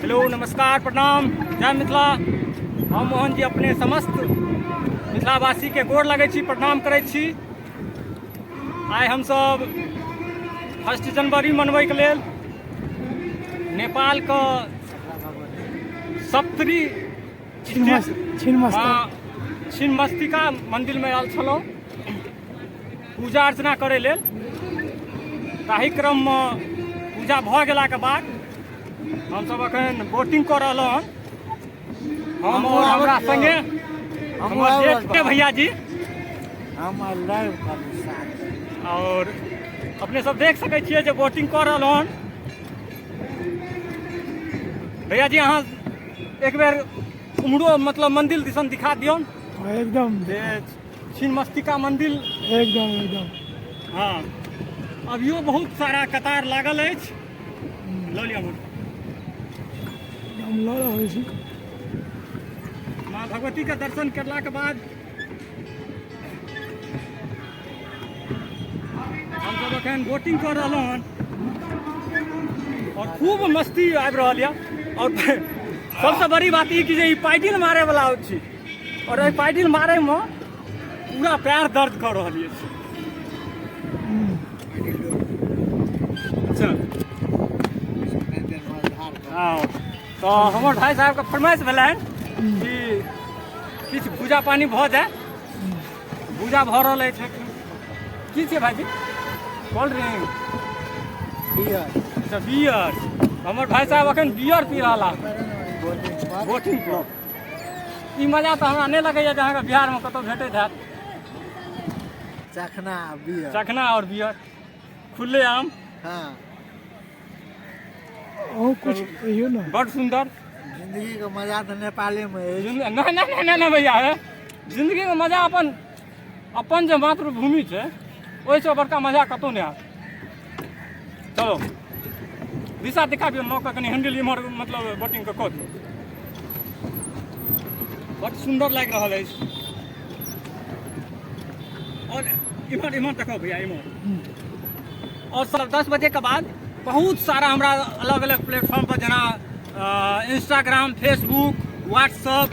Hello नमस्कार प्रणाम जय मिथिला। हम मोहन जी अपने समस्त मिथिलावासीके गोर लगै छी, प्रणाम करै छी। आइ हमसब 1 जनवरी मनबैके लेल नेपालके सप्तरी छिन्नमस्तिका मन्दिरमे आयल छलहुँ पूजा अर्चना करै लेल। ताहि क्रममे पूजा भऽ गेलाके बाद हमसब अखन बोटिंग कऽ रहलहुँ हन। हम और हमरा संगे हमर जेठ भैया जी और अपने सब देख सकै छियै जे बोटिंग कऽ रहलहुँ हन। भैया जी अहाँ एक बेर उम्हरो मतलब मंदिर दिसन दिखा दियौन। एकदम जे छिन्नमस्तिका मंदिर। एकदम एकदम। हाँ, अभियो बहुत सारा कतार लागल अछि। लऽ लिअ मोटर। हम लऽ रहल छी। माँ भगवती के दर्शन करला के बाद हमसब अखन बोटिंग कऽ रहलहुँ हन और खूब मस्ती आबि रहल यऽ। और सबसँ बड़ी बात ई कि जे ई पैडिल मारै वाला छी और एहि पैडिल मारैमे पूरा पैर दर्द कऽ रहल अछि। अच्छा हँ, तऽ हमर भाई साहबके फरमाइश भेलनि कि किछु भूजा पानी भऽ जाय। भूजा भऽ रहल अछि। की छै भाईजी? Cold drink, beer. अच्छा बियर। हमर भाई साहब अखन बियर पी रहल हन बोटिंग पर। ई मजा तऽ हमरा नहि लगैया जे अहाँके बिहारमे कतहु भेटैत हैत। चखना बियर, चखना और बियर खुले आम। हाँ, अहूँ कुछ कहियौ ने। बड सुंदर। जिंदगी के मजा तऽ नेपाले में अछि। नहीं नहीं नहीं नहीं भैया, है जिंदगी के मजा अपन अपन जे मातृभूमि छै ओहिसँ बड़का मजा कतहु नहि आयत। चलो दिशा दिखा दियौ नौका कनि हैंडल इम्हर मतलब बोटिंग के कऽ दियौ। बड सुंदर लागि रहल अछि। और इम्हर इम्हर देखो भैया इम्हर। और सब 10 बजे के बाद बहुत सारा हमरा अलग अलग प्लेटफॉर्म पर जेना इंस्टाग्राम, फेसबुक, व्हाट्सअप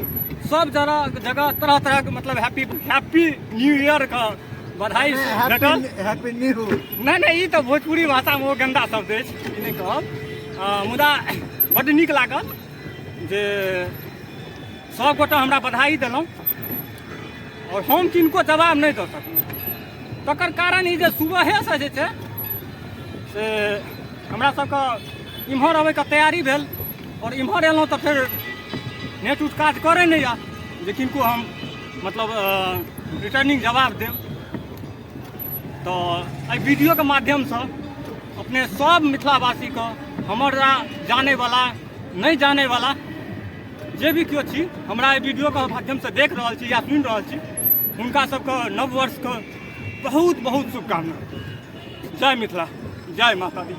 सब जगह जगह तरह तरह के मतलब हैप्पी हैप्पी न्यू ईयर के बधाई भेटल। Happy new. नहीं नहीं, ई तऽ भोजपुरी भाषामे ओ गंदा शब्द अछि, ई नहि कहब। मुदा बड्ड नीक लागल जे सब गोटा हमरा बधाई देलहुँ और हम किनको जवाब नहि दऽ सकलहुँ। तकर कारण ई जे सुबहेसँ जे छै से हमरा सबके इम्हर अबैके तैयारी भेल और इम्हर एलहुँ तऽ फेर नेट उट काज करै नहि यऽ जे किनको हम मतलब रिटर्निंग जवाब देब। तऽ एहि वीडियोके माध्यमसँ अपने सब मिथिलावासीके, हमरा जानैवला नहि जानैवला जे भी केओ छी, हमरा एहि वीडियोके माध्यमसँ देख रहल छी या सुनि रहल छी, हुनका सबके नव वर्षके बहुत बहुत शुभकामना। जय मिथिला, जय माता दी।